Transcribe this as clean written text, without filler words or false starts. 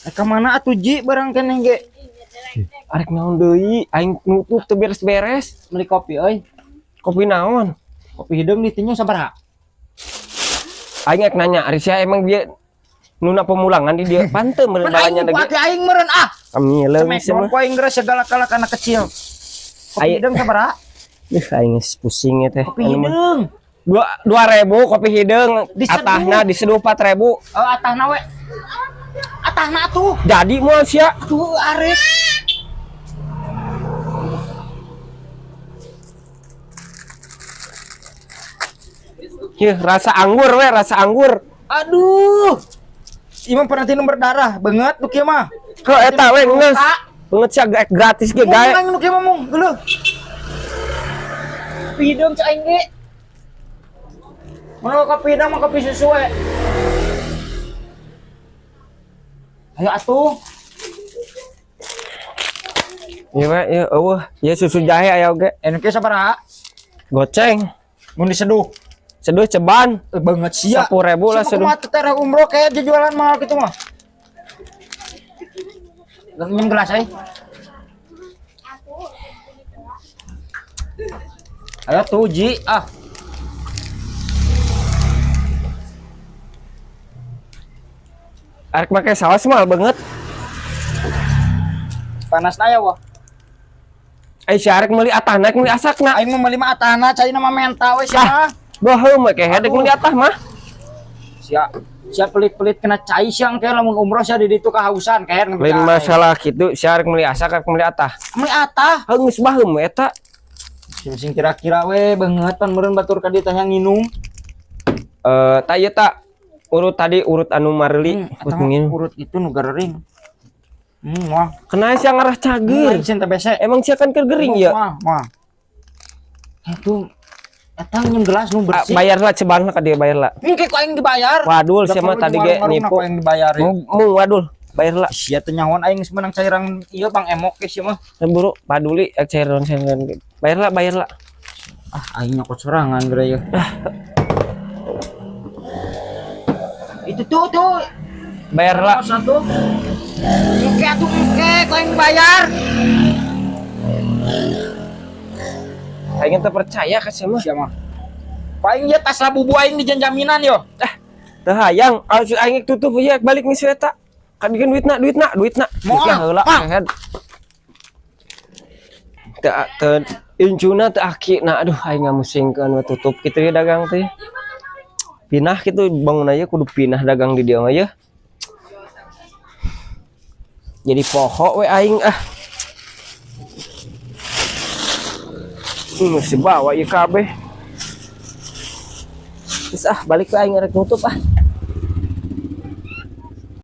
Ka mana atuh Ji barang keneh ge? Arek naon deui? Aing nutup teu beres-beres. Beli kopi euy. Kopi naon? Kopi hideung ditinju sabaraha? Aing ek nanya, ari sia emang dia nuna pemulangan di dia panteu meureun Pan aing balanya ku lagi. aki aing meureun ah. Kamileung sia Smackdown mah. ku aing geus segala kalak anak kecil. Kopi Aing- hideung sabaraha? Ih, aing geus pusing ya teh. Kopi hideung. 2.000 kopi hideung, Diseduh. atahna diseduh 4.000. Oh, atahna we. Atahna atuh. Jadi moal sia. Atuh arek. Yeuh, rasa anggur we, rasa anggur. Aduh. Imam pernah tinum berdarah banget nu kieu mah. Heuh eta we geus. Banget sia gratis ge Mung gae. aing nu kieu mah mung geuleuh. Kopi hideung cek aing ge. Mana kopi hideung mah kopi susu we. Ayo atuh. Ieu we, ieu eueuh, ieu susu jahe aya oge. Nu kieu sabaraha? Goceng. Mun diseduh. Seduh ceban. Banget sia. 10.000 lah Sia seduh. mah kumaha teh umroh kayak jualan mahal gitu mah. Minum gelas euy. Ayo tuh Ji, ah. Arek make saus mahal banget. Panas na ya wah. Eh si arek meuli atahna, arek meuli asakna. Aing mah meuli mah atahna, cai nama menta we sia. Ah. Bohong make hedek meuli atah mah. Sia, sia pelit-pelit kena cai siang kayak lamun umroh sia di ditu kehausan kayak Lain masalah kitu, si arek meuli asak arek meuli atah. Meuli atah. Heuh geus baheum we eta. Sing kira-kira we banget pan meureun batur ka dieu teh nginum. Eh ta ieu ta urut tadi urut anu mareli Eta urut mah nginum. urut itu nu garering. Wah. Kena sia ngarah cager. Aing teh bese. Emang sia kan keur gering ya? Wah, wah. Itu eta nyeum gelas nu Ah, bersih. bayar lah ceban lah ka dia bayar lah. Mungkin ku aing dibayar. Wadul sia mah tadi ge nipu. Ku aing dibayar. Ya. Mung wadul, bayar lah. Sia teh nyahoan aing geus menang cairan ieu Bang Emok ge sia mah. Buru paduli ek cairan cairan. Bayar lah, bayar lah. Ah, aing nyokot sorangan geura ya. Itu tuh tuh. Bayar lah. Satu. Engke atuh engke ku aing bayar. Aing teu percaya ka sia mah. Sia mah. Paling ieu tas labubu aing di jaminan yo. Ah, teu hayang, aing tutup ieu balik ngisi eta. Kan bikin duitna, duitna, duitna. Moal, Duitna heula Mang. kehed. Teu teu incuna teu akina aduh aing ngamusingkeun we tutup kitu ya dagang teh. Pinah kitu bangun aja kudu pinah dagang di dieu mah ya. Jadi poho we aing ah. Si bawa ieu kabeh. Geus ah balik we aing rek nutup ah.